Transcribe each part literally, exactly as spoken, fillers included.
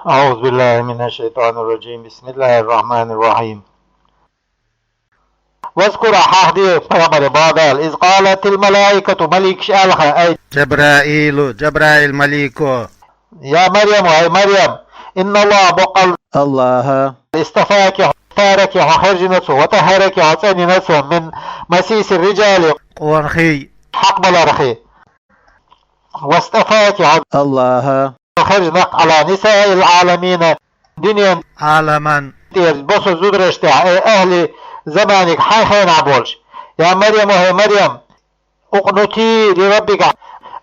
أعوذ بالله من الشيطان الرجيم. بسم الله الرحمن الرحيم. واذكر, хьахьде, пайхамар, бакъда, إذ قالت الملائكة, маликаш аьлар, ай, جبرائيل, Жабраил малико, يا مريم, ай Марьям, إن الله, боккъал, الله, اصطفاك, اختارك, хьо хаьржина цо, وطهرك, хьо цӀенйина цо, من مسيس الرجال, къонахий хьакъ балархи, واصطفاك, хьо, الله, хаьржина, على نساء العالمين, дунен, Ӏаламан, тӀера бусалба зударашта тӀехьа, ай, أهل زمانك, хьай хенахь болуш. يا مريم, хӀай Марьям, اقنتي لربك,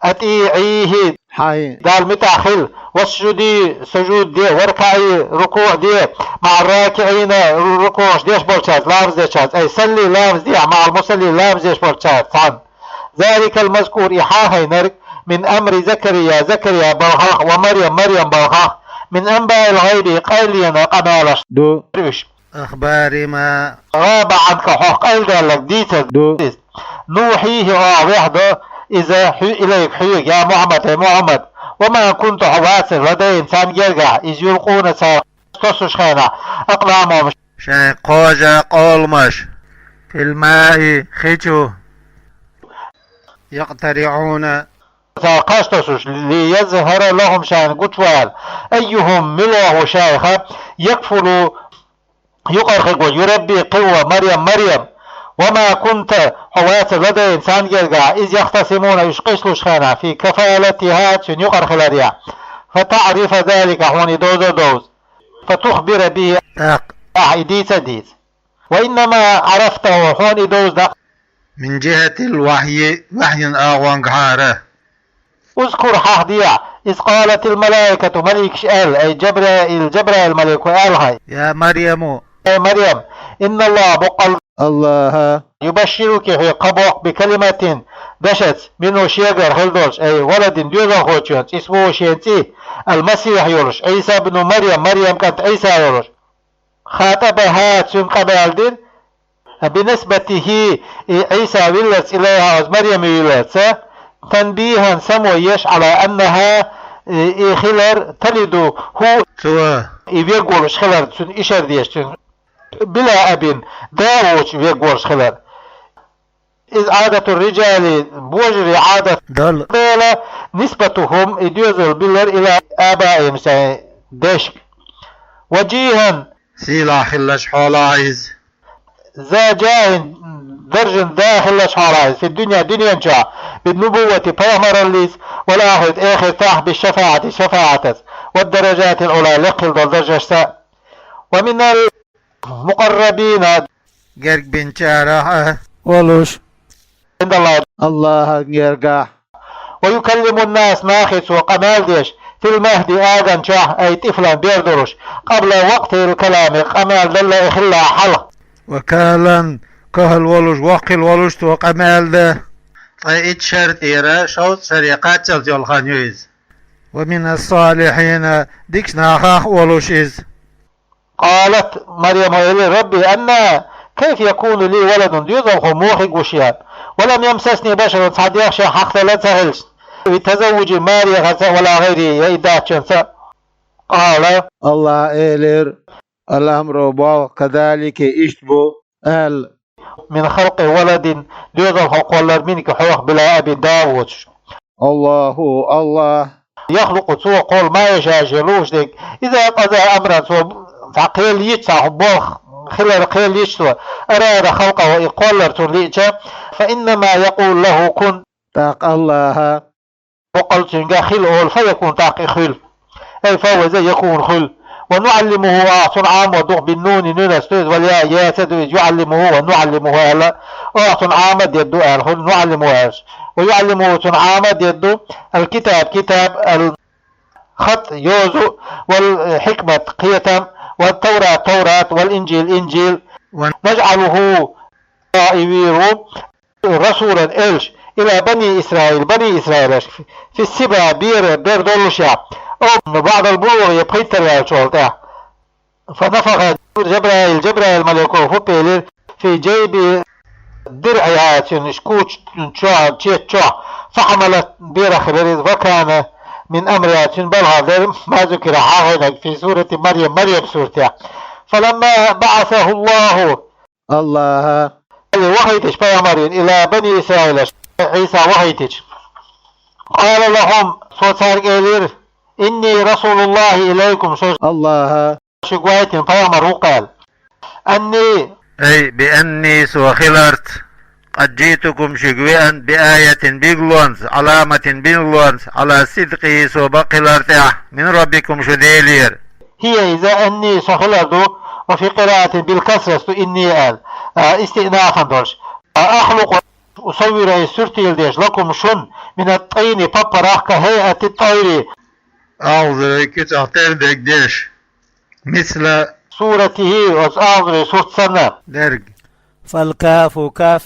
أطيعيه, хьай Далла муьтӀахь хила, واسجدي, сужуд де, واركعي, рукуӀ де, مع الراكعين, ру-, рукуӀаш деш болчаьрца, ламаз дечаьрца, ай, صلي, ламаз де, مع المصلين, ламаз деш болчаьрца цхьаьна. ذلك المذكور, и хьахайнарг, من أمر زكريا, Закария балхах, ومريم, Марьям балхах, من أنباء الغيب, къайленан къамелаш ду уьш. أخبار ما غاب عنك, хьох къайладаьлларг дийцар ду. نوحيه, оаха вехьадо, иза хьу-, إليك, хьоьга, يا محمد, хӀай Мухьаммад. وما كنت, хьо вацара, لديهم, царна гергахь, إذ يلقون, цара тосучу хенахь, أقلامهم, шайн кхожа къоламаш, في الماء, хи чу, يقترعون, цара кхаж тосуш, ليظهر لهم, шайна гучувала, أيهم, мила ву шайх, يكفل, юкъара хир волу, يربي, кхин волу, مريم, Марьям. وما كنت, хьо вацара, لديهم, царна гергахь, إذ يختصمون, уьш къийсалучу хенахь, في كفالتها, цуьнан юкъара хиларехь. فتعرف ذلك, хьуна и довза а довза. فتخبر به, тӀаккха ахь и дийца а дийца. وإنما عرفته, хьуна и довза дакъа, من جهة الوحي, вахьйин агӀонгахьара. اذكر, хьахьдехьа, إذ قالت الملائكة, маликаш аьлла, ай, Жабраил, Жабраил малико аьлла хьайна: يا مريم, хӀай Марьям, إن الله, боккъал, الله, يبشرك, хьоьга кхаъ боккху, بكلمة, дашаца, منه, шегара хила долуш, ай, ولد, доьзалхочуьнца, اسمه, шен цӀе, المسيح йолуш, عيسى ابن مريم, Марьям кӀант Ӏийса йолуш. خاطبها, цуьнга къамел дира, بنسبته, и Ӏийса вилларца, إليها, оцу Марьяме вилларца, تنبيها, само еш, على أنها, и, и хилар, تلده, цо, и верг волуш хилар, цуьнан ишар деш, цуьнан, بلا أب, да а воцуш верг волуш хилар. إذ عادة الرجال, божарийн Ӏадат долу дела, نسبتهم, и доьзал биллар, إلى آبائهم, шайн дешка. وجيها, сийлахь хиллачу хьолахь иза. ذا جاه, даржан да хиллачу хьолахь иза, في الدنيا, дуьнен чохь, بالنبوة, пайхамараллица, والآخرة, эхартахь, بالشفاعة, шафаӀатаца, والدرجات العلى, лекха хила долу даржашца. ومن المقربين, герга бинчарах а волуш, عند الله, АллахӀан гергахь. ويكلم الناس, нахе цо къамел деш, في المهد, аган чохь, أي طفلا, бер долуш, قبل وقت الكلام, къамел дала а хилла хьалха. وكهلا, кахӀал волуш, воккха хилла волуш цо къамел дан. Ткъе итт шарра тӀера шовзткъа шаре кхаччалц йолу хан ю иза. ومن الصالحين, дикачу нахах а волуш иза. قالت, Марьяма элира: رب أنى, كيف يكون لي ولد, доьзалхо муха хир ву шена? ولم يمسسني بشر, цхьа дегӀ шех хьакхаделла ца хилча, بتزوج, маре яхарца, ولا غيره, я и дац чуьнца. قال, АллахӀа элира: الأمر, болх, كذلك, иштта бу, аьлла. من خلق ولد, доьзалхо кхоллар, منك, хьох, بلا أب, да а воцуш. الله, АллахӀ. يخلق, цо кхоллу, ما يشاء, шен лууш дерг. إذا قضى أمرا, цо цхьа кхел йича, цхьа болх хилар кхел йича цо, أراد خلقه, и кхоллар цунна лиъча, فإنما يقول له كن. ТӀаккха АллахӀа боккъал цуьнга хила олу, فيكون, тӀаккха и хуьлу. أي فهو, иза, يكون, хуьлу. ونعلمه, оха цунна Ӏамо ду, بالنون, нуьнца ду иза, والياء, яца ду иза, يعلمه, ونعلمه аьлла, оха цунна Ӏама дедда ду аьлла хуьлу, نعلمه аьлча. ويعلمه, цунна Ӏама дедда ду, الكتاب, китаб, الخط, йозу, والحكمة, кхетам, والتوراة, Таврат, والإنجيل, Инжил. ونجعله, и вийр ву, رسولا, элча, إلى بني إسرائيل, бани Исраилашка, في الصبا, бер, бер доллушехь, أو بعد البلوغ, я пхийттара ваьллачул тӀаьхьа. فنفخ, Жабраил, Жабраил малико хӀуп элира, في جيب درعها, цуьнан кучан чохь, четан чохь, فحملت, берах хилира иза, وكان من أمرها, цуьнан балхара дара, ما ذكر, хьахийнарг, في سورة مريم, Марем суратехь. فلما بعثه الله, АллахӀа вахийтича пайхамарна, إلى بني إسرائيل, Ӏийса вахийтича. قال لهم, цо цаьрга элира: إني رسول الله إليكم, со АллахӀа шуьга вахийтина пайхамар ву-кх аьлла. أني, أي بأني, со хиларца, قد جئتكم, шуьга веана, بآية, билгалонца, علامة, билгалонца, على صدقي, со бакъ хилар тӀехь, من ربكم, шун Делера. هي, иза, أني, со хилар ду, وفي قراءة بالكسرة, ду إني аьлла, а, истиънафан долуш. أخلق, أصور, суьртийла деш, لكم, шуна, من الطين, паппарах, كهيئة الطير, агӀозрийн куьцах тера дерг деш. مثل صورته, оцу агӀозрийн сурт санна. Дерг. فالكاف, каф.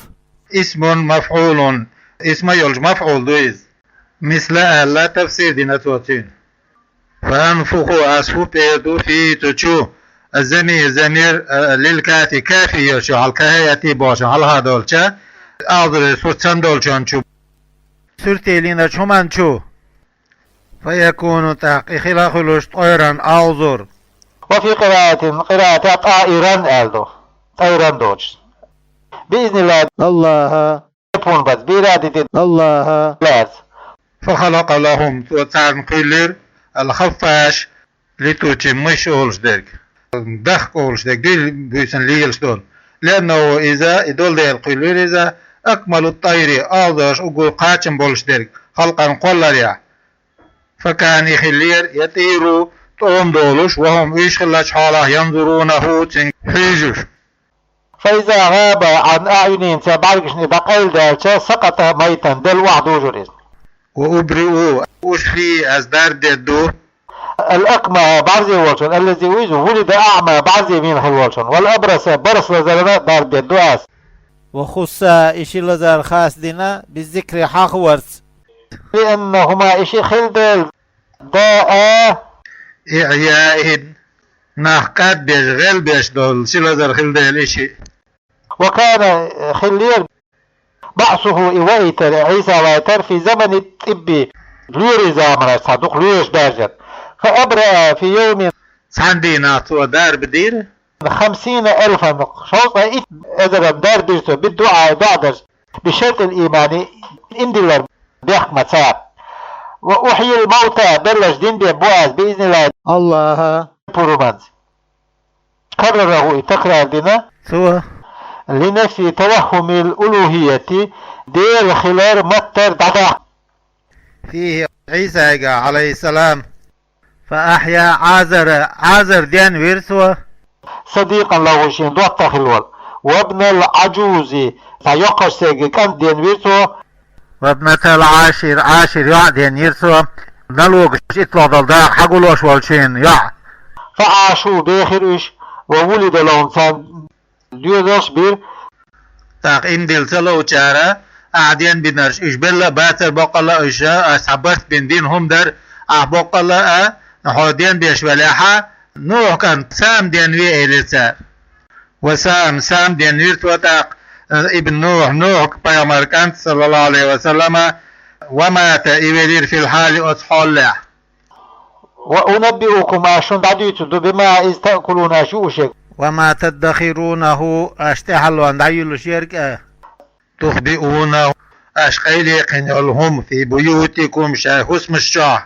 اسم مفعول, исма йолчу мафӀул ду иза. مثل аьлла, тафсир дина цо цуьнан. فأنفخ, ас хӀуттур ду, فيه, цу чу, الضمير, замир, а, للكاف, кафе йолчу хьал, كهيئته бохучу хьалха долчу, агӀозрийн сурт санна долчунна чу. Суьртийла йинчу хӀуманна чу. فيكون, тӀаккха и хила хуьлуш, طيرا, агӀозр. وفي قراءة, къираатехь طائرا аьлла ду. طيرا доцуш. بإذن الله, АллахӀа, يكون, бац, بإرادة, АллахӀа, лаьцна. فخلق لهم, цо царна кхуьллира, الخفاش, летучий мышь олуш дерг, дахка олуш дерг, дуьйла буьйсанна лелаш долу. لأنه, иза, и долу дела кхуьллира иза, أكمل الطير, агӀозраш уггар кхачам болуш дерг, خلقا, кхолларехь. فكان, и хиллера, يطير, тӀом долуш, وهم, уьш хиллачу хьолахь, ينظرونه, цуьнга хьуьйжуш. فإذا غاب عن أعينهم, церан бӀаьргашна и дӀакъайладаьлча, سقط ميتا, делла охьадужура иза. وأبرئ, أحيي, ас дарба дер ду. الأكمه, бӀарзе волчун, الذي, иза, ولد أعمى, бӀарзе вийна хилла волчун, والأبرص, барс лазарна дарба дер ду ас. وخص, и ши лазар хас дина, بالذكر, хьахаварца. لأنهما, и шиъ хилла дела, داء إعياء, нах кӀадбеш, гӀелбеш долу ши лазар хилла дела и шиъ. وكان, хиллера, بعثه, и ваийтар, Ӏийса ваийтар, في زمن الطب, лоьрийн заманаш, цхьа дукха лоьраш даьржина. فأبرأ في يوم, цхьана дийнахь цо дарба дира. خمسين ألفا, шовзткъе итт эзаран дарба дира цо, بالدعاء, доӀа дарца, بشرط الإيمان, иман диллар бехкамца. وأحيي الموتى, белларш дина бен бу ас, بإذن الله, АллахӀа, пуруманца. كرره, и такрар дина, цо, لنفي توهم الألوهية, Дела хилар маттара дӀадаккха. فيه, Ӏийсайга, عليه السلام. فأحيا, Ӏазар, Ӏазар денвира цо. صديقا له, шен доттагӀа хилла волу. وابن العجوز, цхьа йоккхачу стеган кӀант денвира цо. وابنة العاشر, Ӏашир йоӀ денйира цо, налогаш итталгӀа долу даха хьагулош волчу шена йоӀ. فعاشوا, бехира уьш, وولد لهم, царна доьзалш бира. ТӀаккха иман дилла ца ловчара, ахьа денбинарш уьш белла а бацара боккъалла а уьш, ас цхьа барт бина дина хӀума дара, ахьа боккъалла а, хьо денбеш велахьа, Нухь кӀант Сам денве, элира цара. وسام, Сам денвира цо тӀаккха, ибн Нухь, Нухь пайхамар кӀант, صلى الله عليه وسلم, ومات, и велира, في الحال, оцу хьолехь. وأنبئكم, ас шуна дӀадуьйцур ду, بما, إذ تأكلون, аш юуш ерг. وما تدخرونه, аш тӀаьхьалонна дӀаюьллуш ерг а. تخبئونه, аш къайлене йолу хӀума, في بيوتكم, шайн хӀусамаш чохь.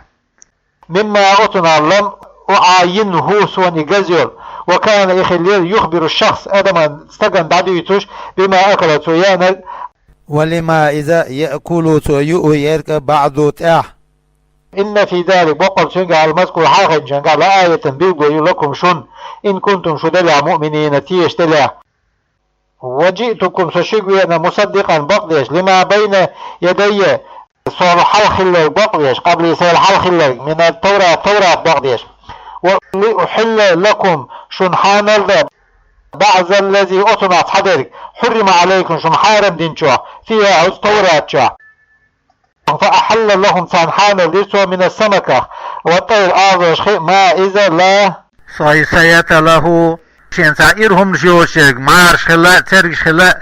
مما, оцунах, لم أعاينه, суна и газ йолу. وكان, и хиллера, يخبر الشخص, адаман, стагана дӀадуьйцуш, بما أكل, цо еанарг. ولما, иза, يأكل, цо юу ерг а, بعد, тӀаьхьа. إن في ذلك, боккъал цуьнга, المذكور, хьахийначуьнга, لآية, билгало ю, لكم, шуна, إن كنتم, шу делахь, مؤمنين, теша делахь. وجئتكم, со шуьга веана, مصدقا, бакъдеш, لما بين يدي, сол хьалха хилларг бакъдеш, قبلي, сайл хьалха хилларг, من التوراة, Таврат бакъдеш. ولأحل لكم, шуна хьанал дан, بعض الذي, оцунах цхьадерг, حرم عليكم, шуна хьарам динчохь, فيها, оцу Таврат чохь. فأحل لهم, царна хьанал дира цо, من السمكة والطير, агӀозрашхи а, ما, иза, لا صيصية له, шен цхьа ира хӀуманаш йоцуш ерг, мӀараш хилла а, цергаш хилла а.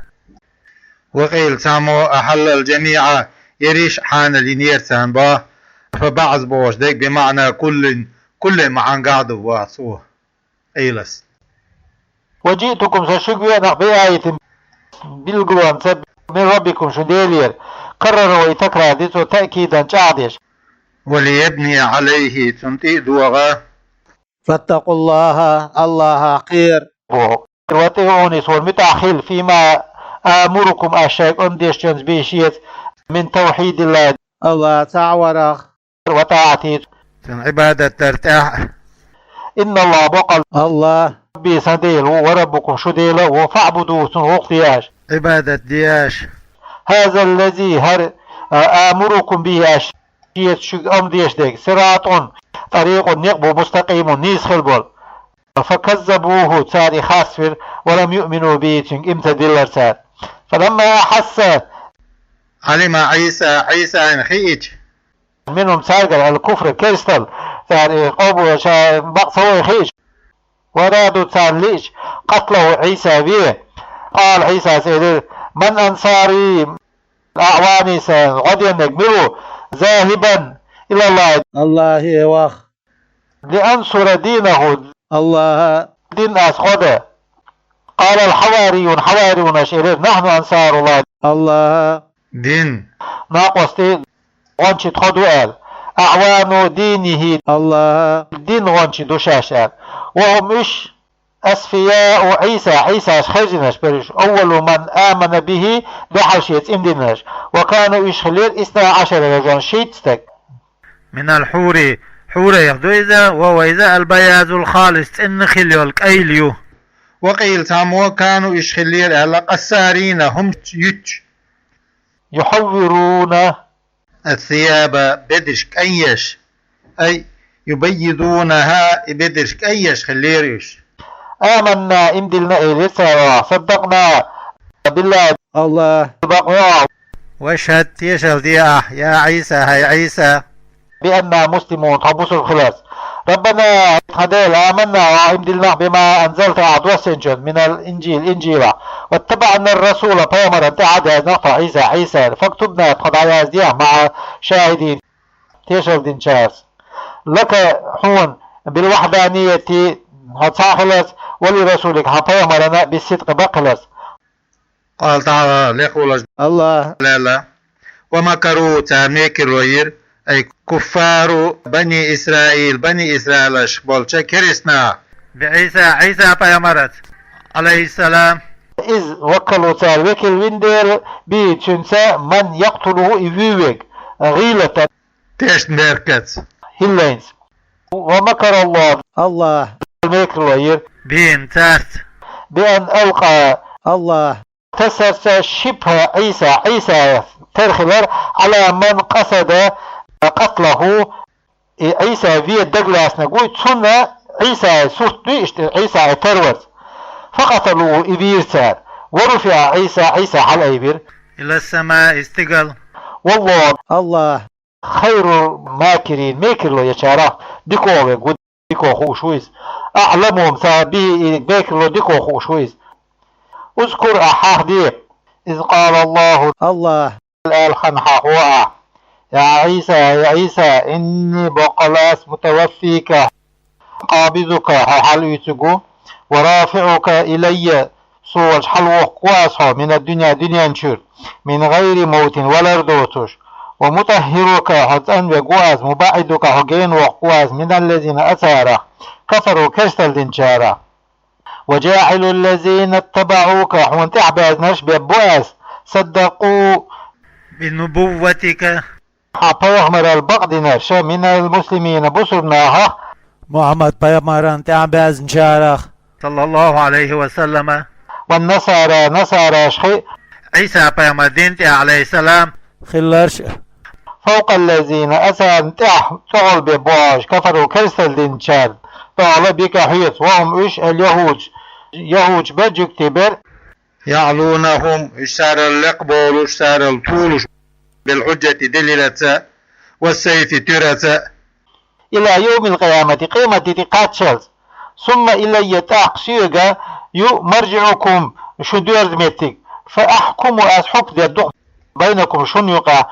وقيل, цхьаммо, أحل الجميع, ерриш а хьанал йинера царна боху. فبعض бохуш дерг بمعنى كل, كل маӀан гӀадву вацо. Ӏелас. وجئتكم, со шуьга веана, بآية, билгалонца, من ربكم, шун Делера. كرره, и такрар ди цо, تأكيدا, чӀагӀдеш. وليبني عليه, цунна тӀе а догӀа. فاتقوا الله, АллахӀах кхера. وأطيعوني, суна муьтӀахь хила, فيما آمركم, ас шуьга ам дечунца, به, шеца, من توحيد الله, АллахӀ цхьаъ варах. وطاعته, цуьнан Ӏибадат дарах тӀехь. إن الله, бакъ АллахӀ, АллахӀ, ربي, сан Дела ву, وربكم, шун Дела а ву, فاعبدوه, цунна гӀуллакх де аша. Ӏибадат де аша. هذا الذي, хӀара, а, آمركم به, ас шеца шуьга ам деш дерг, صراط, طريق, некъ бу, مستقيم, нийса хила болу. فكذبوه, цара и харцвира, ولم يؤمنوا به, цуьнга иман ца диллира цара. فلما أحس, علم عيسى, Ӏийсана хиъча, منهم, цаьргара, الكفر, керсталла, цара и къобал ша бакъ ца вай хиъча, وأرادوا, царна лиъча, قتله, Ӏийса ве. قال, Ӏийсас элира: من أنصاري, أعواني, сан гӀо деннарг мила ву? ذاهبا إلى الله, АллахӀе ваха. لأنصر دينه, АллахӀан дин ас гӀо дан. قال الحواريون, хьавариюнаша элира: نحن أنصار الله, АллахӀан дин, накъостий, гӀончий тхо ду аьлла. أعوان دينه, АллахӀан дин гӀончий ду шаьш аьлла. وهم, уьш, أصفياء عيسى, Ӏийсас хержинарш бара уьш. أول من آمن به, дуьххьал шеца иман динарш. وكانوا, уьш хиллера, اثنا عشر رجلا, шийтта стаг. من الحور, хьурайх ду иза, وهو, иза, البياض الخالص, цӀена хилла йолу кӀайла ю. وقيل, цхьаммо, كانوا, уьш хиллера аьлла, قصارين, хӀума юьтуш. يحورون الثياب, бедарш кӀайн еш. أي يبيضونها, и бедарш кӀайн еш хиллера уьш. آمنا, иман диллина, элира цара, صدقنا بالله, АллахӀ, бакъ ву. واشهد, тешалла де ахь, يا عيسى, хӀай Ӏийса, بأننا مسلمون, тхо бусулба хиларца. ربنا, тхан Дела, آمنا, иман диллина ахь, بما أنزلت, ахь доссийначунна, من الإنجيل, Инжилах. واتبعنا الرسول, пайхамарна тӀаьхьа а даьзнарг тхо, Ӏийса, Ӏийса, فاكتبنا, тхо дӀаязде ахь, مع الشاهدين, тешалла динчаьрца. لك, хьуна, بالوحدانية, хьо цхьаъ хиларца, ولرسولك, хьан пайхамарна, بالصدق, бакъ хиларца. قال تعالى, лекха волчу АллахӀа аьлла: ومكروا, цара мекарло йира, أي كفار بني إسرائيل, Бани Исраилаш болчу керста наха, بعيسى, Ӏийса пайхамарца, عليه السلام, إذ وكلوا, цара векал вина дела, به, цуьнца, من يقتله, и вуьйвинарг, غيلة, тешнабехкаца, хӀилланца. ومكر الله, АллахӀа мекарло йира, بهم, цаьрца, بأن ألقى, АллахӀа тесарца, شبه عيسى, Ӏийса тера хилар, على من قصد قتله, и Ӏийса вен дагалаьцнарг вуй, цунна Ӏийсан сурт дуй иштта, Ӏийса тера варца. فقتلوه, и вийра цара. ورفع عيسى, Ӏийса хьалаайвира, إلى السماء, стигала. والله, АллахӀ, خير الماكرين, мекарло ечарах дикагӀа верг ву, дика хууш ву иза. أعلمهم, цара, به, и мекарло дика хууш ву иза. اذكر, ахь хьахаде, إذ قال الله, АллахӀа аьлла хан хьахо ахь: يا عيسى, хӀай Ӏийса, إني, баккъалла ас, متوفيك, قابضك, хьо хьалаоьцуьйтур ву, ورافعك إلي, со волчу хьалавоккхур ву ас хьо, من الدنيا, дуьнен чуьра, من غير موت, валар доцуш, ومطهرك, хьо цӀанвергву ас, مبعدك, хьо генавоккхур ву ас, من الذين, царах, كفروا, керсталла динчарах. وجاعل الذين اتبعوك, хьуна тӀаьхьабаьзнарш беббу ас, صدقوا, بنبوتك, хьан пайхамаралла бакъдинарш, من المسلمين, бусурнахах, Мухьаммад пайхамарна тӀаьхьабаьзнарах, صلى الله عليه وسلم, والنصارى, насараш хи, Ӏийса пайхамар дин тӀехь, عليه السلام, хилларш. فوق الذين, царна тӀехь, цӀогӀа беббу ахь уьш, كفروا, керсталла динчарна, тӀехь, بك, хьоьца, وهم, уьш, اليهود, яхӀудаш бер, жуьгтий бер, يعلونهم, уьш царал лекха болуш, царал толуш, بالحجة, делилаца, والسيف, туьраца. إلى يوم القيامة, къематде тӀе кхаччалц. ثم إلي, тӀаккха соьга ю, مرجعكم, шун доьрзу меттиг, فأحكم, ас хьукм дер ду, بينكم, шун юкъахь,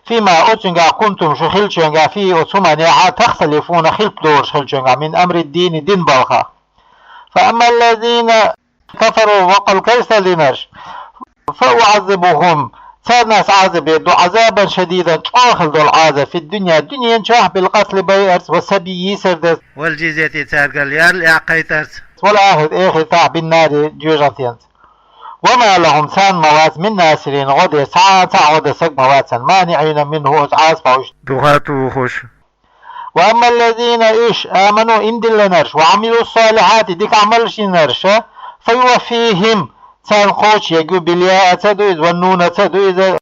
فيما оцуьнгахь كنتم шу хиллачуьнгахь فيه оцу хӀуманехь تختلفون хилпа долуш хиллачуьнгахь من أمر الدين дин балхах. فأما الذين كفروا воккхал керсталла динарш, فأعذبهم царна ас Ӏазап дер ду عذابا شديدا чӀогӀа хила долу Ӏазап في الدنيا дуьнен чохь بالقتل байарца والسبي йийсар дерца والجزية цаьргара ял эккхайтарца والآخرة эхартахь بالنار жоьжахатенца. وما لهم царна ма вац من ناصرين гӀо деш цхьа а цхьа а гӀо дан саг ма вац царна مانعين منه оцу Ӏазапах уьш духар тухуш. وأما الذين уьш آمنوا иман диллинарш وعملوا الصالحات дика Ӏамалш йинарш فيوفيهم царна кхочуш ерг ю بالياء ца ду иза والنون ца ду иза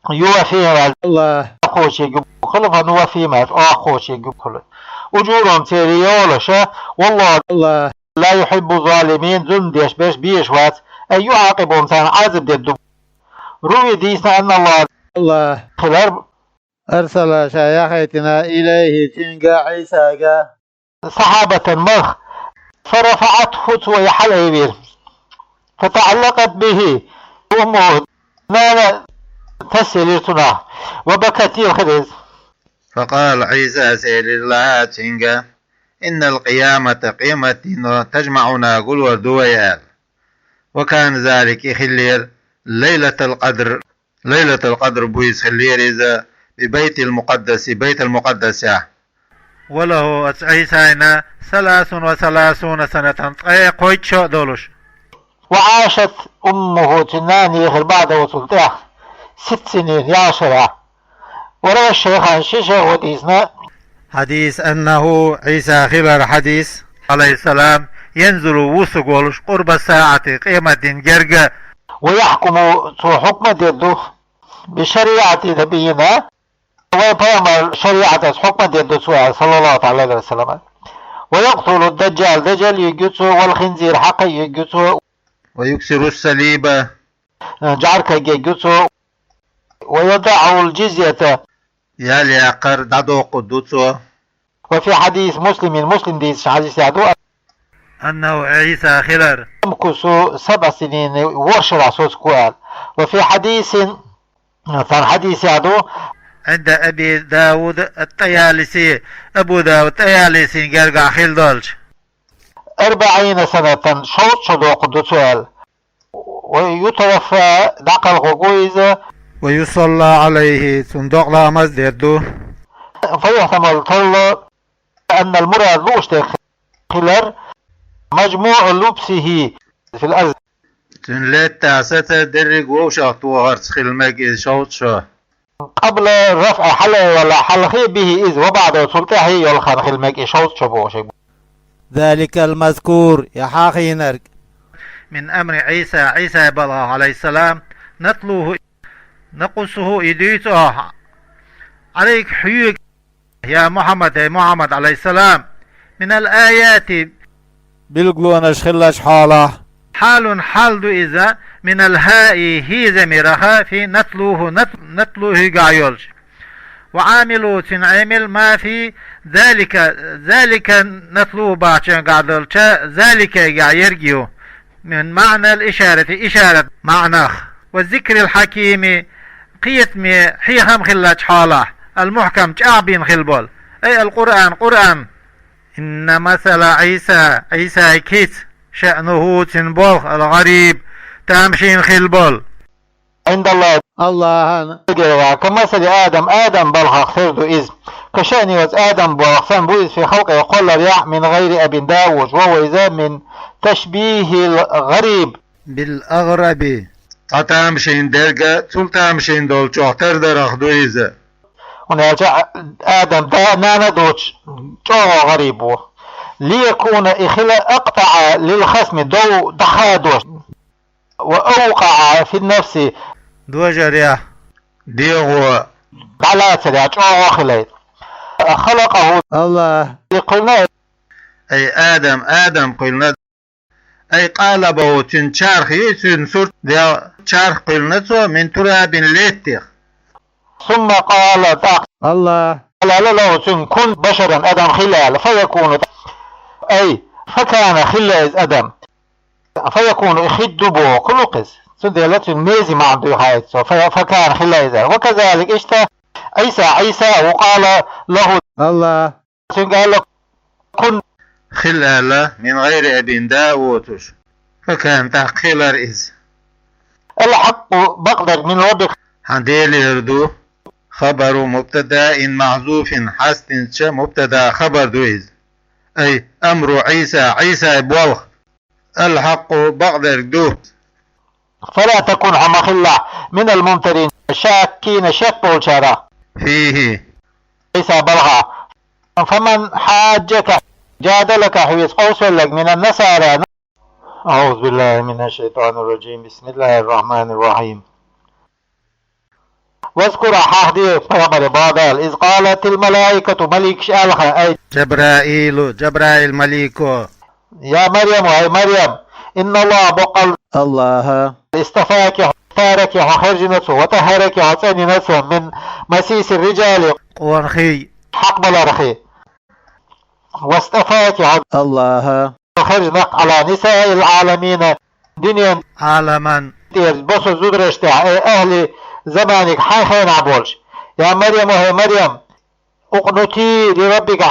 يوفيهم аьлла кхочуш ерг ю хила فنوفيهم аьлла оха кхочуш ерг ю хила. أجورهم церан йолаш والله لا يحب الظالمين зулам деш берш безаш вац أي يعاقبهم царна Ӏазап дер ду. روي дийцина أن الله хилар أرسل ша яхийтина إليه цуьнга Ӏийсага سحابة малх فرفعته цо и хьалаайвира فتعلقت به أمه нана тасаелира цунах وبكت елхира иза. فقال Ӏийсас элира لها цуьнга إن القيامة къематдийнахь تجمعنا гулор ду вай аьлла. وكان ذلك и хиллера ليلة القدر Лайлатул Къадр бу иза хиллера иза ببيت المقدس Байтул Мукъаддасехь. وله оцу Ӏийсайна ثلاث وثلاثون سنة ткъе кхойтта шо а долуш. وعاشت أمه цуьнан нана ехира بعده цул тӀаьхьа ست سنين ялх шарахь. وروى الشيخان ши шайхо дийцина حديث أنه Ӏийса хилар хьадис, عليه السلام, ينزل вусург волуш قرب الساعة къематдийнан герга. ويحكم цо хьукма дер ду بشريعة نبينا вайн пайхамаран шариӀатаца хьукма дер ду цо аьлла, صلى الله تعالى عليه وسلم. ويقتل الدجال дажал юьйр ю цо, والخنزير хьакха юьйр ю цо. ويكسر الصليب жӀаркаг ерг ю цо. ويضع الجزية ял яккхар дӀадоккхур ду цо. وفي حديث مسلم Муслима дийцина хьадисехь ду أنه Ӏийса хилар يمكث سبع سنين ворхӀ шарахь соцур ву аьлла. وفي حديث цхьана хьадисехь ду عند أبي داود الطيالسي Абу Дауд ТӀаялисин гергахь хилла долчу. أربعين سنة шовзткъа шо доккхур ду цо аьлла. ويتوفى дӀакхалхо ву иза. ويصلى عليه цунна докъа ламаз дер ду. فيحتمل талла أن المراد лууш дерг хилар مجموع لبثه في الأرض Цуьнан лаьттахь сацар дерриг вовшах тохарца хила мега иза шовзткъа шо. قبل الرفع хьалаайвалахь хьалхе به иза وبعده цул тӀаьхье йолу хан хила мега и шовзткъа шо бохуш. ذلك المذكور и хьахийнарг من أمر عيسى Ӏийсай балхах عليه السلام نتلوه نقصه и дуьйцу ахьа عليك хьоьга يا محمد хӀай Мухьаммад عليه السلام من الآيات билгалонаш хиллачу хьолахь. حال хьал ду иза من الهاء хӀий замирах في نتلوه نت نتلوهгахь йолчу. وعامله цуьнан Ӏемал ما في ذلك ذلك نتلوه бахчангахь долчу ذلكгахь ерг ю. من معنى الإشارة ишарат маьӀнах. والذكر الحكيم кхетаме хьехам хиллачу хьолахь. المحكم чӀагӀбина хила болу. أي القرآن Къуръан. إن مثل عيسى Ӏийсай кица شأنه цуьнан болх الغريب тамашийна хила болу. عند الله Аллахьан كمثل آدم Адам балхах тера ду иза. كشأن оцу Адам болх санна бу иза في خلقه кхолларехь من غير أب да а воцуш ву иза من تشبيه الغريب بالأغرب цхьа тамашийна дерг а цул тамашийна долчух тардарах ду иза. ХӀунда аьлча Адам да а нана а доцуш чӀогӀа гӀариб ву. ليكون и хила أقطع للخصم дов дӀахадош. وأوقع في النفس дожарехь дегӀо дӀалацарехь чӀогӀа хилайта. خلقه Аллахь кхоьллина أي آدم Адам кхоьллина أي قالبه цуьнан чарх ю цуьнан сурт, Дала чарх кхоьллина цо من تراب латтех. ثم قال тӀаккха Аллахь аьлла له цуьнга كن بشرا адам хила аьлла فيكون أي فكان хилла иза адам. فيكون и хир ду боху кхуьлукх иза. Цундела цуьнга незе маьӀна дуьйхьаийта цо. Фа-, факана хилла иза. Ва казалик иштта Ӏийса, Ӏийса, ва къала лахӀу, Аллах цуьнга аьлла: кун, хила аьлла, мин гӀайри абин, да а воцуш. Факана, тӀаккха хилар иза. Ал-хьакъу, бакъдерг, мин раббика, хьан Делера ду. Хабару мубтадаин махьзуфин, хьастинча мубтада хабар ду иза. Ай амру Ӏийса, Ӏийсай болх. Ал-хьакъу, бакъдерг ду. Фала такун, хьо ма хилалахь, минал мумтарин, шаккина, шек болчарах. Фихи, Ӏийса балха. Фаман хьаджака, джадалака, хьоьца къовсавелларг, минан насара. أعوذ بالله من الشيطان الرجيم. بسم الله الرحمن الرحيم. Вазкур, хьахаде, пайхамаре, бакъдерг, из къалатил малаикату, маликаш аьлла хьайна, ай Джабраилу, Джабраил малико: я Марьяму, хӀай Марьям, инналлахӀа, боккъал Аллаха, истафаки, ихтараки, хьо хержина цо, ва таххараки, хьо цӀенйина цо, мин масиси риджали, къонахий хьакъ балархи, вастафаки, хьо Аллаха хержина, Ӏала нисаил Ӏаламина, дуьнен, Ӏаламан, тӀера бусалба зудараш тӀехь, ай ахӀли заманиг, хьайн хенахь болуш. Я Марьяму, хӀай Марьям, укънути ли раббики,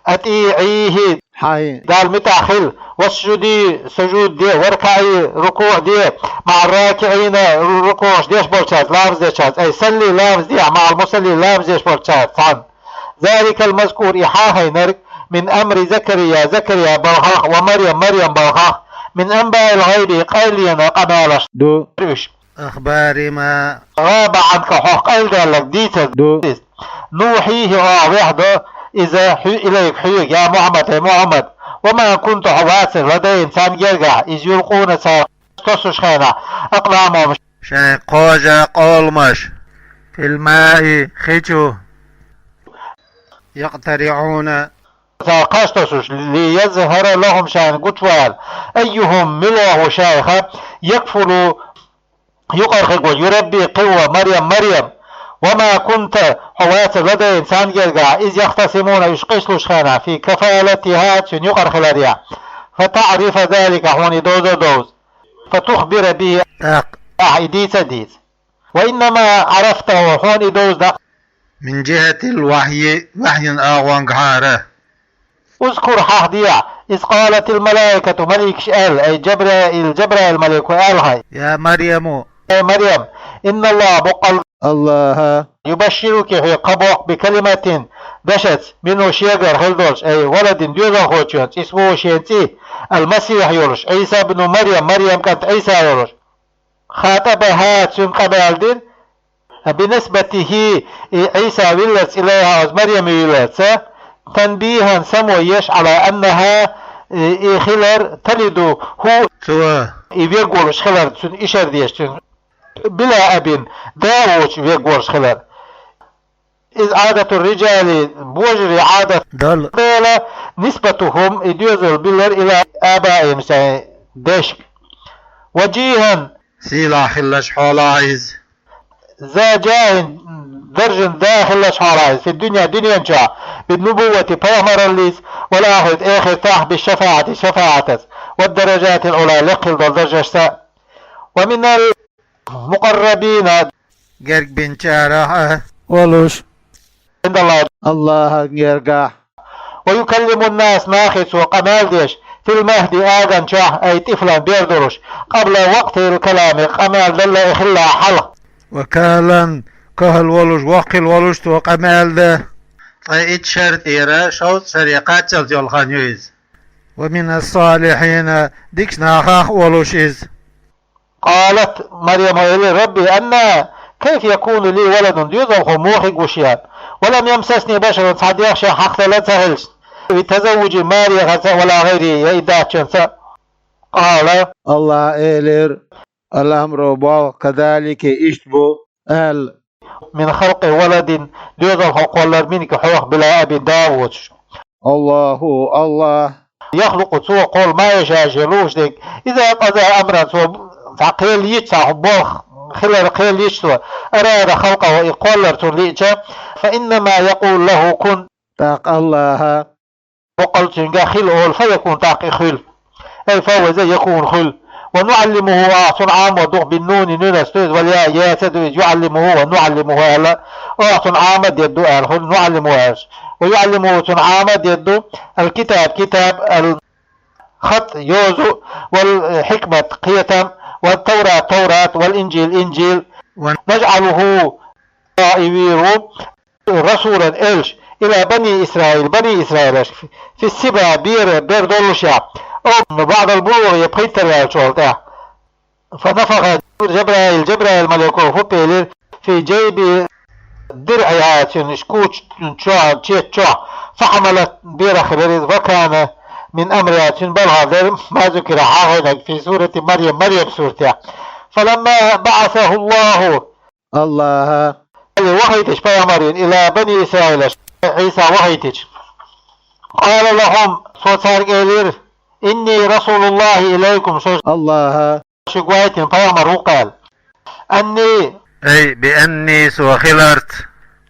атӀиӀихӀи, хьайн Далла муьтӀахь хила, васжуди, сужуд де, варкаӀи, рукуӀ де, маӀар ракиӀина, ру-, рукуӀаш деш болчаьрца, ламаз дечаьрца, ай салли, ламаз дехьа, маӀал мусаллин, ламаз деш болчаьрца цхьаьна. Заликал мазкур, и хьахийнарг, мин амри Закария, Закария балхах, ва Марьям, Марьям балхах, мин анбаил гӀайби, къайленан къамелаш ду уьш. Ахбари ма гӀаба Ӏанка, хьох къайладаьлларг дийцар ду. НухӀихӀи, оаха вехьадо иза хьу-, илайка, хьоьга, я Мухьаммад, хӀай Мухьаммад, ва ма кунта, хьо вацара, ладайхӀим, царна гергахь, из юлкъуна, цара тосуш хенахь, акъламахӀум, шайн кхожа къоламаш, фил маи, хи чу, якътариӀуна, цара кхаж тосуш, ли язхӀара лахӀум, шайна гучувала, айюхӀум, мила ву шайх, якфулу, юкъара хир волу, ю рабби, кхин ву Марьям, Марьям. Ва ма кунта, хьо вацара, ладайхӀим, царна гергахь, из яхтасимуна, уьш къийсалуш хенахь, фи кафалатихӀа, цуьнан юкъара хиларехь. ФатаӀрифа залика, хьуна и довза а довза. Фатухбира бихӀи, тӀаккха ахьа и дийца а дийца. Ва иннама Ӏарафтаху, хьуна и довза дакъа, мин джихӀатил вахьйи, вахьйин агӀонгахьара. Узкур, хьахадехьа, из къалатил малаикату, маликаш аьлла, ай Джабраил, Джабраил малико аьлла хьайна: я Марьяму, хӀай Марьям, инналлахӀа, боккъал Аллаха, юбашшируки, хьоьга кхаъ боккху, бикалиматин, дашаца, минхӀу, шегара хила долуш, ай валадин, доьзалхочуьнца, исмухӀу, шен цӀе, ал-Масихь йолуш, Ӏийса бну Марьям, Марьям кӀант Ӏийса йолуш. ХатӀабахӀа, цуьнга къамел дина, бинисбатихӀи, и Ӏийса вилларца, илайхӀа, оцу Марьяме вилларца, танбихӀан, само еш, Ӏала аннахӀа, и, и хилар, талиду, хӀу, цо, и верг волуш хилар, цуьнан ишар деш, цуьнан била абин, да а воцуш верг волуш хилар. Иза Ӏадату риджали, божарий Ӏадат долу, дела, нисбатухӀум, и доьзал биллар, ила абаихӀим, шайн дешка. ВаджихӀан, сийлахь хиллачу хьолахь иза, за джахӀин, даржан да хиллачу хьолахь иза, фи дунья, дуьнен чохь, биннубуввати, пайхамараллица, вал ахирати, эхартахь, бишшафаӀати, шафаӀатаца, ваддараджатил Ӏула, лекха хила долу даржашца. Ва минал мукъаррабина, герга бинчарах а волуш, ӀиндаллахӀи, Аллахьан гергахь. Ва юкаллимун нас, нахе цо къамел деш, фил махди, аган чохь, ай тӀифлан, бер долуш, къабла вакътил калами, къамел далла и хилла хьалха. Ва калан, кахал волуш, воккха хила волуш цо къамел дан. Ткъа итт шар тӀера шовзткъа шаре кхаччалц йолу хан ю иза. Ва минас-салихьина, дикачу нахах а волуш иза. Къалат Марьяма, элира: «Рабби, анна, кайфа якуну ли валадун, доьзалхо муха хир ву шен? Ва лам ямсасни башарун, цхьа дегӀ шен хьакхаделла ца хилча, ви тазаввужи мариха ца, ва ла гӀайри, я и даьччунца». Къала, Аллаха элира: «Ал-амру, болх, казалики, иштта бу», аьлла. «Мин халкъи валадин, доьзалхо кхоллар, минки, хьох, била абин, да а воцуш». Аллаху, Аллах. «Яхлукъу, цо кхоллу, ма яшаъу, шен лууш дерг. Иза къаза амран, цо цхьа кхел йича, цхьа болх хилар кхел йича цо, арада халкъаху, и кхоллар цунна лиъча, фа иннама якъулу лаху кун». ТӀаккха Аллаха боккъал цуьнга хила олу, фа якун, тӀаккха и хуьлу. Ай фа ваза якун хуьлу. ونعلمه, оаха цунна Ӏамор ду, بالنون, нуьнца ду иза, والياء, яца ду иза, يعلمه ونعلمه аьлла, оаха цунна Ӏамор дергда аьлла хӀума, نعلمه аьлча. ويعلمه, цунна Ӏамор дергда, الكتاب, китаб, الخط, йоза, والحكمة, кхетам, والتوراة, Таврат, والإنجيل, Инжил, ونجعله, и вийр ву, رسولا, элча, إلى بني إسرائيل, бани Исраилашка, في الصبا, бер, бер доллушехь, أو بعد البلوغ, я пхийттара ваьллачул тӀаьхьа. فنفخ, Жабраил, Жабраил малико фу пелира, في جيب درعها, цуьнан куча чохь, четта чохь, فحملت, берах хилира иза, وكان من أمرها, цуьнан балхах дара, ما ذكر, хьахийнарг, في سورة مريم, Марем суратехь. فلما بعثه الله, АллахӀа вахийтича пайхамарна, إلى بني إسرائيل, Ӏийса вахийтича. قال لهم, цо цаьрга элира, إني رسول الله إليكم, со АллахӀа шуьга вайтина пайхамар ву-кх аьлла. أني, أي بأني, со хиларца,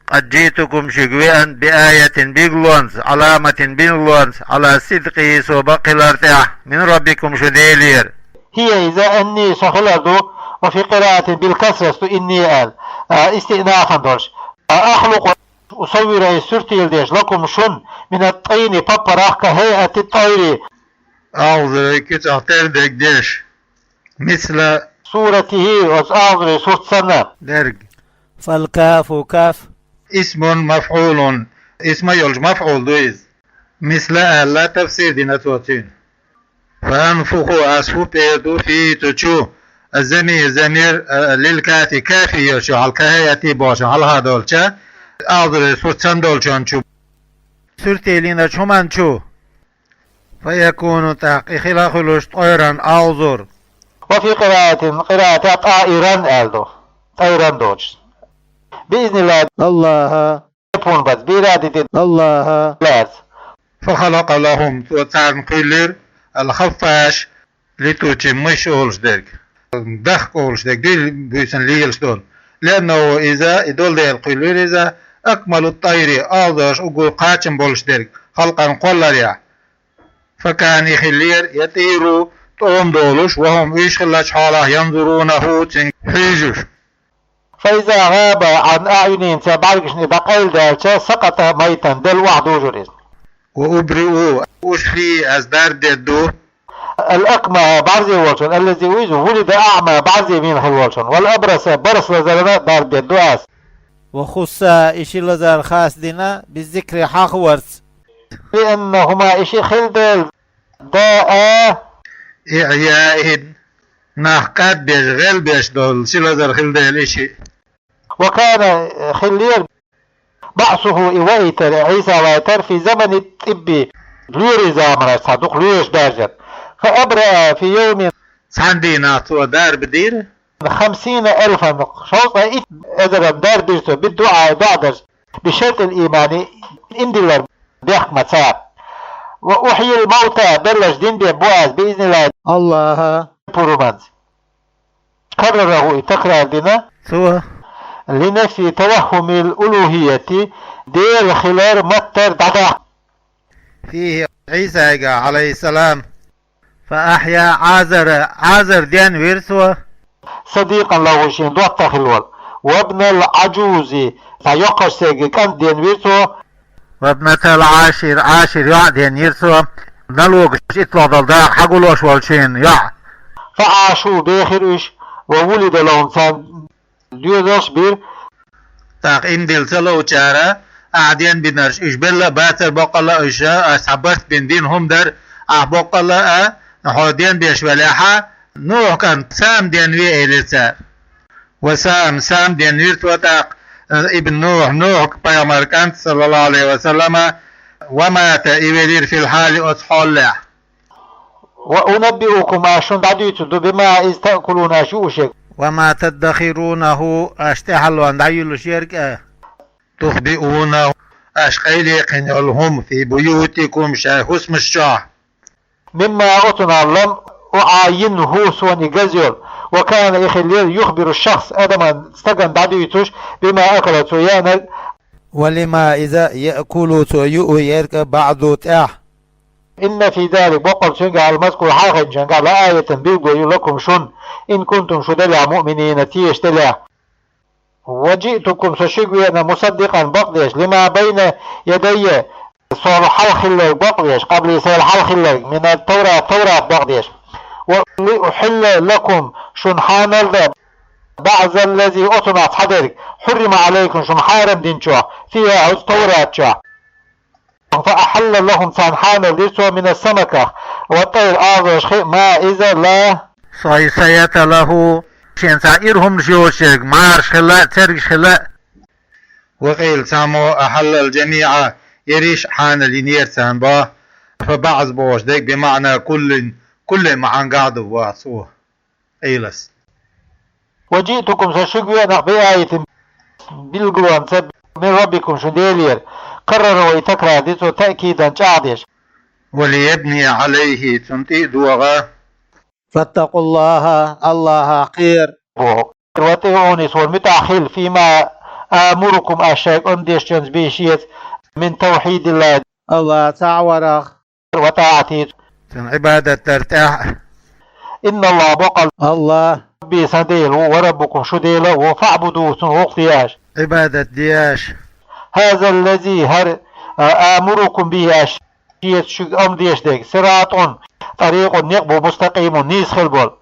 قد جئتكم, шуьга веана, بآية, билгалонца, علامة, билгалонца, على صدقي, со бакъ хилар тӀехь, من ربكم, шун Делера. هي, иза, أني, со хилар ду, وفي قراءة بالكسرة, ду إني аьлла, а, истиънафан долуш. أخلق, أصور, أي суртийла деш, لكم, шуна, من الطين, паппарах, كهيئة الطير, агӀзурийн куьцах тера дерг деш, مثل صورته, оцу агӀзурийн сурт санна. Дерг. فالكاف, каф. اسم مفعول, исма йолчу мафӀул ду иза. مثل аьлла, тафсир дина цо цуьнан. فأنفخ, ас фу пӀераду, فيه, цу чу, الضمير, замир, а, للكاف, кафе йолчу хьал, كهيئته бохучу хьалха долчу, агӀзурийн сурт санна долчунна чу. Суртийла йинчу хӀуманна чу. فيكون, тӀаккха и хила хуьлуш, طيرا, агӀзур. وفي قراءة, къираатехь طائرا аьлла ду. طيرا доцуш. بإذن الله, АллахӀа, يكون, بس بإرادة, АллахӀа, лаьцна. فخلق لهم, цо царна кхоьллира, الخفاش, летучий мышь олуш дерг, дахка олуш дерг, дуьйла буьйсанна лелаш долу. لأنه, иза, и долу дела кхоьллира иза, أكمل الطير, агӀзурш уггар кхачам болуш дерг, خلقا, кхолларехь. فكان, и хиллера, يطير, тӀом долуш, وهم, уьш хиллачу хьолахь, ينظرونه, цуьнга хьуьйжуш. فإذا غاب عن أعينهم, церан бӀаьргашна и дӀакъайладаьлча, سقط ميتا, делла охьадужура иза. وأبرئ, أشفي, ас дарба дергду. الأكمه, бӀарзе волчун, الذي, иза, ولد أعمى, бӀарзе вийна хилла волчун, والأبرص, барс лазарна дарба дергду ас. وخص, и ши лазар хас дина, بالذكر, хьахаварца. لأنهما, и шиъ хилла дела, داء إعياء, нах къаьббеш, гӀелбеш долу ши лазар хилла дела и шиъ. وكان, хиллера, بعثه, и вайтар, Ӏийса вайтар, في زمن الطب, лоьрийн заманаш, цхьа дукха лоьраш даьржина. فأبرأ في يوم, цхьана дийнахь цо дарба дира, خمسين ألفا, шовзткъе итт эзаран дарба дира цо, بالدعاء, доӀа дарца. بشرط الإيمان, иман диллар бехк ма цара. وأحيي الموتى, белларш дин бен бу ас, بإذن الله, АллахӀа пуруманца. كرره, и такрар дина цо. لنفي توهم الألوهية, Дела хилар маттара дӀадахьа. فيه, Ӏийсайга, عليه السلام. فأحيا, Ӏазара, Ӏазар денвира цо. صديقا له, шен доттагӀа хилла волу. وابن العجوز, цхьа йоккхачу стеган кӀант денвира цо. وابنة العاشر, Ӏашир йоӀ денйира цо. Налогаш итталгӀа долу даха хьагулош волчун йоӀ. فعاشوا, бехира уьш. وولد لهم, царна доьзалш бира. ТӀаккха иман дилла ца ловчара, ахьа денбинарш, уьш белла а бацара боккъалла а уьш, ас цхьа барт бина дина хӀума дара, ахьа боккъалла а, хьо денбеш велахьа, Нухь кӀант Сам денве, элира цара. وسام, Сам денвира цо тӀаккха, ибн Нухь, Нухь пайхамар кӀант, صلى الله عليه وسلم, ومات, и велира, في الحال, оцу хьолехь. وأنبئكم, ас шуна дӀадуьйцур ду, بما, иза, تأكلون, аш юуш ерг. وما تدخرونه, аш тӀаьхьалонна дӀайуьллуш ерг а. تخبئونه, аш къайле кхин йолу хӀума, في بيوتكم, шайн хӀусамаш чохь. مما, оцунах, لم أعاينه, суна и газ йолу. وكان, и хиллера, يخبر الشخص, адаман, стагана дӀадуьйцуш, بما أكل, цо еанарг. ولما, иза, يأكل, цо юу ерг а, بعد, тӀаьхьа. إن في ذلك, боккъал цуьнгахь, المذكور, хьалхинчуьнгахь, لآية, билгало ю, لكم, шуна, إن كنتم, шу делахь, مؤمنين, тешаш делахь. وجئتكم, со шуьга веана, مصدقا, бакъдеш, لما بين يدي, сол хьалха хилларг бакъдеш, قبلي, сол хьалха хилларг, من التوراة, Таврат бакъдеш. ولأحل لكم, шуна хьанал дан, بعض الذي, оцунах цхьадерг, حرم عليكم, шуна хьарам динчох, فيها, оцу Таврат чохь. فأحل لهم, царна хьанал дира цо, من السمكة والطير, озош хи, ما, иза, لا صيصية له, шен цхьа ира хӀуманаш йоцуш ерг, мараш хилла а, цергаш хилла а. وقيل, цхьаммо, أحل الجميع, ерриш а хьанал йинера царна боху, فبعض бохуш дерг, بمعنى كل, كل маьӀнехь ду боху цо. Ӏелас. وجئتكم, со шуьга веана, بآية, билгалонца, من ربكم, шун Делера. كرر, и такрар ди цо, تأكيدا, чӀагӀдеш. وليبني عليه, цунна тӀе а догӀа. فاتقوا الله, Аллахах кхера. وأطيعوني, суна муьтӀахь хила, فيما آمركم, ас шайга омра деш чуьнца, به, шеца, من توحيد الله, Аллах цхьаъ варах. وطاعته, цуьнан Ӏибадат дар тӀехь а. إن الله, боккъал Аллах, ربي, сан Дела ву, وربكم, шун Дела а ву, فاعبدوه, цунна гӀуллакх де аша, Ӏибадат де аша. هذا الذي, хӀара, а, آمركم به, ас шеца шуьга омра деш дерг, صراط, طريق, некъ бу, مستقيم, нийса хила болу.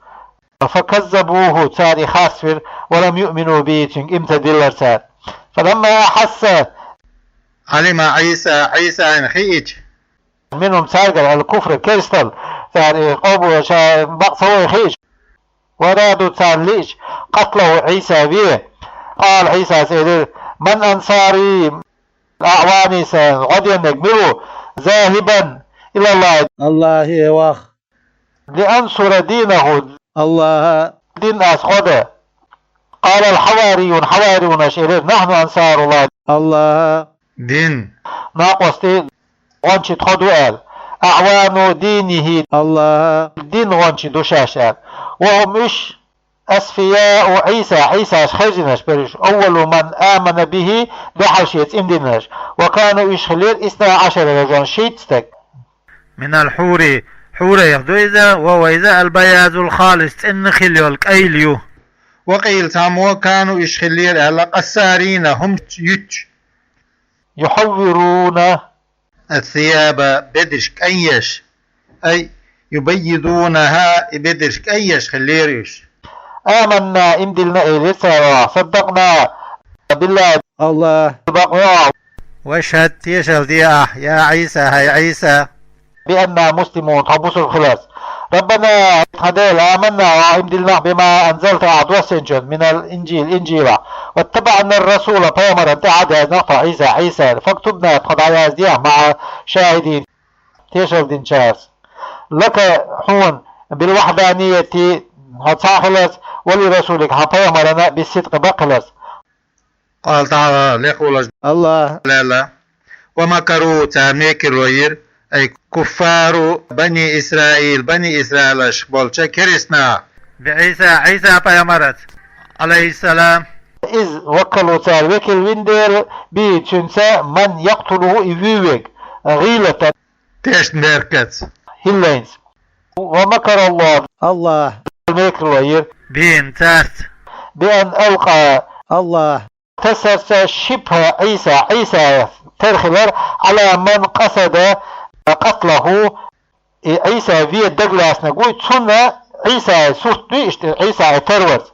فكذبوه, цара и харцвира, ولم يؤمنوا به, цуьнга иман ца диллира цара. فلما أحس, علم عيسى, Ӏийсана хиъча, منهم, цаьргара, الكفر, керсталла, цара и къобал ша бакъ ца вай хиъча, وأرادوا, царна лиъча, قتله, Ӏийса ве. قال, Ӏийсас элира: من أنصاري, أعواني, сан гӀо деннарг мила ву? ذاهبا إلى الله, Аллахе ваха, لأنصر دينه, Аллахан дин ас гӀо дан. قال الحواريون, хьавариюнаша элира: نحن أنصار الله, Аллахан дин, накъостий, гӀончий тхо ду аьлла. أعوان دينه, Аллахан дин гӀончий ду шаьш аьлла. وهم, уьш, أصفياء عيسى, Ӏийсас хаьржинарш бара уьш, أول من آمن به, дуьххьал шеца иман динарш. وكانوا, уьш хиллера, اثنا عشر رجلا, шийтта стаг. من الحور, хьурайх ду иза, وهو иза البياض الخالص, цӀена хила йолу кӀайла ю. وقيل, цхьаммо, كانوا, уьш хиллера аьлла, قصارين, хӀума юьтуш. يحورون الثياب, бедарш кӀайн еш. أي يبيضونها, и бедарш кӀайн еш хиллера уьш. آمنا, иман диллина, элира цара, صدقنا بالله, Аллах бакъ ву. واشهد, тешалла де ахь, يا عيسى, хӀай Ӏийса, بأننا مسلمون, тхо бусулба хиларца. ربنا, тхан Дела, آمنا, ахь иман диллина, بما أنزلت, ахь доссийначунна, من الإنجيل, Инжилах. واتبعنا الرسول, пайхамарна тӀаьхьа а даьзнарг тхо, Ӏийса, Ӏийса, فاكتبنا, тхо дӀаязде ахь, مع الشاهدين, тешалла динчаьрца. لك, хьуна, بالوحدانية, хьо цхьаъ хиларца, ولرسولك, хьан пайхамарна, بالصدق, бакъ хиларца. قال تعالى, лекха волчу Аллаха аьлла: ومكروا, цара мекарло йира, أي كفار بني إسرائيل, Бани Исраилаш болчу керста наха, بعيسى, Ӏийса пайхамарца, عليه السلام, إذ وكلوه, цара векал вина дела, به, цуьнца, من يقتله, и вуьйвинарг, غيلة, тешнаберкатца, хӀилланца. ومكر الله, Аллаха мекарло йира, بهم, цаьрца, بأن ألقى, Аллаха тесарца, شبه عيسى, Ӏийса тера хилар, على من قصد قتله, и Ӏийса вен дагалаьцнарг вуй, цунна, Ӏийсан сурт дуй иштта, Ӏийса тера варца.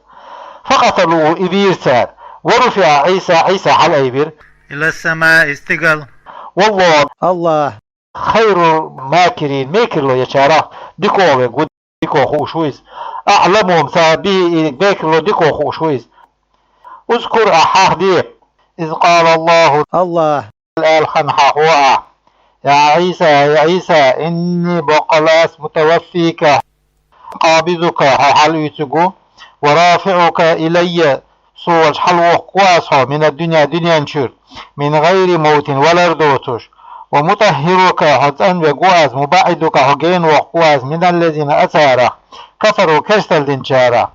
فقتلوه, и вийра цара. ورفع عيسى, Ӏийса хьалаайвира, إلى السماء, стигала. والله, Аллах, خير الماكرين, мекарло ечарах дикогӀа верг ву, дикогӀа хууш ву иза. أعلمهم, цара, به, и мекарло дикогӀа хууш ву иза. اذكر, ахь хьахаде, إذ قال الله, Аллаха аьлла хан хьахо ахь: يا عيسى, хӀай Ӏийса, إني, боккъал ас, متوفيك, قابضك, хьо хьалаоьцург ву, ورافعك إلي, со волчу хьалавохург ву ас хьо, من الدنيا, дуьнен чуьра, من غير موت, валар доцуш, ومطهرك, хьо цӀанверг ву ас, مبعدك, хьо генавохург ву ас, من الذين, оцарах, كفروا, керсталла динчарах.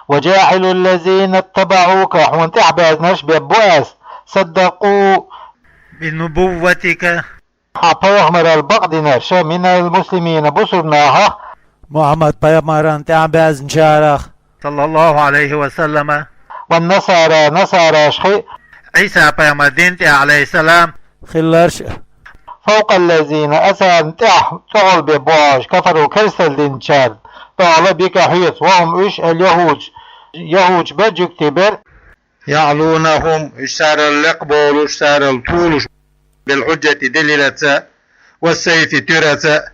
وجاعل الذين اتبعوك, хьуна тӀаьхьабаьзнарш беббу ас, صدقوا, بنبوتك, хьа пайхамарал бакъдинарш, من المسلمين, бусурнахах, Мухьаммад пайхамаран тӀехьа баьзначарах, صلى الله عليه وسلم, والنصارى, насараш хи, Ӏийса пайхамар дин тӀехьа, عليه السلام, хилларш, فوق الذين, асарна тӀехьа цӀогӀал бе боагӀаш, كفروا, керстал динчарна тӀогӀал бика хьоьца, وهم, уьш, اليهود, яхӀудаш бер, жугтий бер, يعلونهم, уьш царал лекъа болуш, царал толуш, بالحجة, делилаца, والسيف, туьраца,